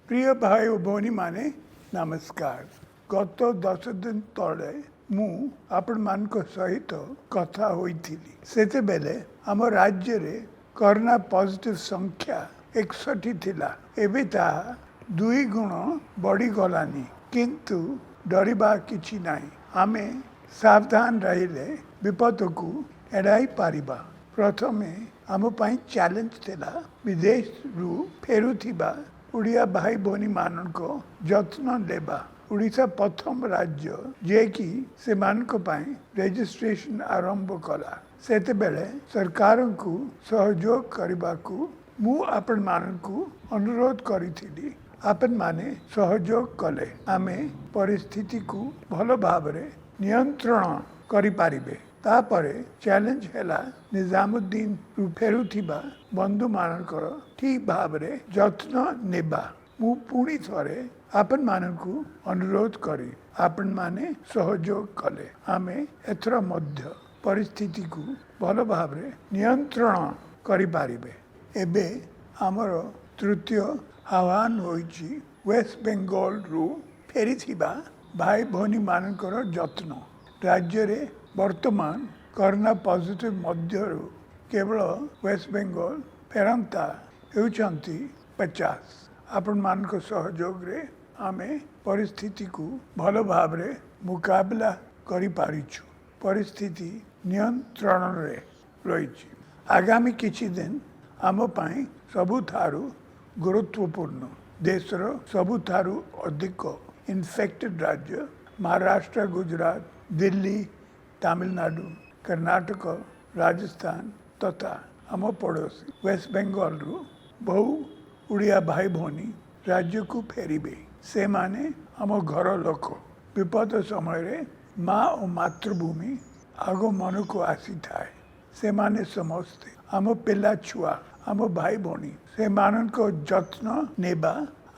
ପ୍ରିୟ ଭାଇ ଓ ଭଉଣୀମାନେ, ନମସ୍କାର। ଗତ 10 ଦିନ ତଳେ ମୁଁ ଆପଣମାନଙ୍କ ସହିତ କଥା ହୋଇଥିଲି। ସେତେବେଳେ ଆମ ରାଜ୍ୟରେ କରୋନା ପଜିଟିଭ ସଂଖ୍ୟା 61 ଥିଲା। ଏବେ ତାହା ଦୁଇ ଗୁଣ ବଢ଼ିଗଲାଣି। କିନ୍ତୁ ଡରିବା କିଛି ନାହିଁ। ଆମେ ସାବଧାନ ରହିଲେ ବିପଦକୁ ଏଡ଼ାଇ ପାରିବା। ପ୍ରଥମେ ଆମ ପାଇଁ ଚ୍ୟାଲେଞ୍ଜ ଥିଲା ବିଦେଶରୁ ଫେରୁଥିବା ଓଡ଼ିଆ ଭାଇ ଭଉଣୀମାନଙ୍କ ଯତ୍ନ ନେବା। ଓଡ଼ିଶା ପ୍ରଥମ ରାଜ୍ୟ ଯିଏକି ସେମାନଙ୍କ ପାଇଁ ରେଜିଷ୍ଟ୍ରେସନ ଆରମ୍ଭ କଲା। ସେତେବେଳେ ସରକାରଙ୍କୁ ସହଯୋଗ କରିବାକୁ ମୁଁ ଆପଣମାନଙ୍କୁ ଅନୁରୋଧ କରିଥିଲି। ଆପଣମାନେ ସହଯୋଗ କଲେ ଆମେ ପରିସ୍ଥିତିକୁ ଭଲ ଭାବରେ ନିୟନ୍ତ୍ରଣ କରିପାରିବେ। ତାପରେ ଚ୍ୟାଲେଞ୍ଜ ହେଲା ନିଜାମୁଦ୍ଦିନରୁ ଫେରୁଥିବା ବନ୍ଧୁମାନଙ୍କର ଠିକ୍ ଭାବରେ ଯତ୍ନ ନେବା। ମୁଁ ପୁଣି ଥରେ ଆପଣମାନଙ୍କୁ ଅନୁରୋଧ କରି ଆପଣମାନେ ସହଯୋଗ କଲେ ଆମେ ଏଥର ମଧ୍ୟ ପରିସ୍ଥିତିକୁ ଭଲ ଭାବରେ ନିୟନ୍ତ୍ରଣ କରିପାରିବେ। ଏବେ ଆମର ତୃତୀୟ ଆହ୍ୱାନ ହୋଇଛି ୱେଷ୍ଟ ବେଙ୍ଗଲରୁ ଫେରିଥିବା ଭାଇ ଭଉଣୀମାନଙ୍କର ଯତ୍ନ। ରାଜ୍ୟରେ ବର୍ତ୍ତମାନ କରୋନା ପଜିଟିଭ ମଧ୍ୟରୁ କେବଳ ୱେଷ୍ଟ ବେଙ୍ଗଲ ଫେରନ୍ତା ହେଉଛନ୍ତି 50। ଆପଣମାନଙ୍କ ସହଯୋଗରେ ଆମେ ପରିସ୍ଥିତିକୁ ଭଲ ଭାବରେ ମୁକାବିଲା କରିପାରିଛୁ। ପରିସ୍ଥିତି ନିୟନ୍ତ୍ରଣରେ ରହିଛି। ଆଗାମୀ କିଛି ଦିନ ଆମ ପାଇଁ ସବୁଠାରୁ ଗୁରୁତ୍ୱପୂର୍ଣ୍ଣ। ଦେଶର ସବୁଠାରୁ ଅଧିକ ଇନଫେକ୍ଟେଡ୍ ରାଜ୍ୟ ମହାରାଷ୍ଟ୍ର, ଗୁଜୁରାଟ, ଦିଲ୍ଲୀ, ତାମିଲନାଡ଼ୁ, କର୍ଣ୍ଣାଟକ, ରାଜସ୍ଥାନ ତଥା ଆମ ପଡ଼ୋଶୀ ୱେଷ୍ଟ ବେଙ୍ଗଲରୁ ବହୁ ଓଡ଼ିଆ ଭାଇ ଭଉଣୀ ରାଜ୍ୟକୁ ଫେରିବେ। ସେମାନେ ଆମ ଘର ଲୋକ। ବିପଦ ସମୟରେ ମା ଓ ମାତୃଭୂମି ଆଗ ମନକୁ ଆସିଥାଏ। ସେମାନେ ସମସ୍ତେ ଆମ ପିଲା ଛୁଆ, ଆମ ଭାଇ ଭଉଣୀ। ସେମାନଙ୍କ ଯତ୍ନ ନେବା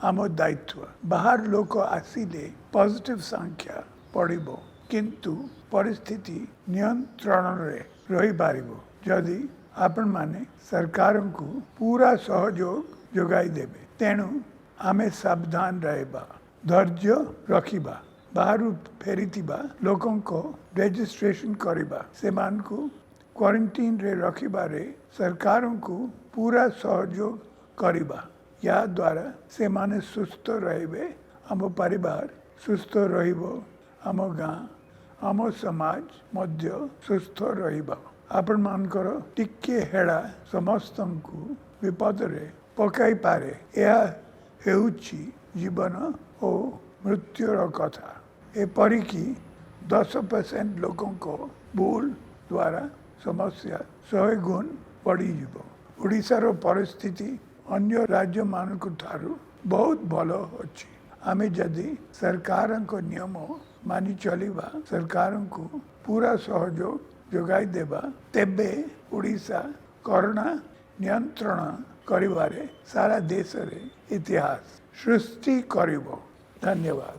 ଆମ ଦାୟିତ୍ୱ। ବାହାର ଲୋକ ଆସିଲେ ପଜିଟିଭ ସଂଖ୍ୟା ବଢ଼ିବ, କିନ୍ତୁ ପରିସ୍ଥିତି ନିୟନ୍ତ୍ରଣରେ ରହିପାରିବ ଯଦି ଆପଣମାନେ ସରକାରଙ୍କୁ ପୁରା ସହଯୋଗ ଯୋଗାଇ ଦେବେ। ତେଣୁ ଆମେ ସାବଧାନ ରହିବା, ଧୈର୍ଯ୍ୟ ରଖିବା, ବାହାରୁ ଫେରିଥିବା ଲୋକଙ୍କ ରେଜିଷ୍ଟ୍ରେସନ କରିବା, ସେମାନଙ୍କୁ କ୍ୱାରେଣ୍ଟିନରେ ରଖିବାରେ ସରକାରଙ୍କୁ ପୁରା ସହଯୋଗ କରିବା। ଏହାଦ୍ୱାରା ସେମାନେ ସୁସ୍ଥ ରହିବେ, ଆମ ପରିବାର ସୁସ୍ଥ ରହିବ, ଆମ ଗାଁ, ଆମ ସମାଜ ମଧ୍ୟ ସୁସ୍ଥ ରହିବ। ଆପଣମାନଙ୍କର ଟିକେ ହେଳା ସମସ୍ତଙ୍କୁ ବିପଦରେ ପକାଇପାରେ। ଏହା ହେଉଛି ଜୀବନ ଓ ମୃତ୍ୟୁର କଥା। ଏପରିକି 10% ଲୋକଙ୍କ ଭୁଲ ଦ୍ୱାରା ସମସ୍ୟା 100 ଗୁଣ ବଢ଼ିଯିବ। ଓଡ଼ିଶାର ପରିସ୍ଥିତି ଅନ୍ୟ ରାଜ୍ୟମାନଙ୍କ ଠାରୁ ବହୁତ ଭଲ ଅଛି। ଆମେ ଯଦି ସରକାରଙ୍କ ନିୟମ ମାନି ଚଳିବା, ସରକାରଙ୍କୁ ପୁରା ସହଯୋଗ ଯୋଗାଇ ଦେବା, ତେବେ ଓଡ଼ିଶା କରୋନା ନିୟନ୍ତ୍ରଣ କରିବାରେ ସାରା ଦେଶରେ ଇତିହାସ ସୃଷ୍ଟି କରିବ। ଧନ୍ୟବାଦ।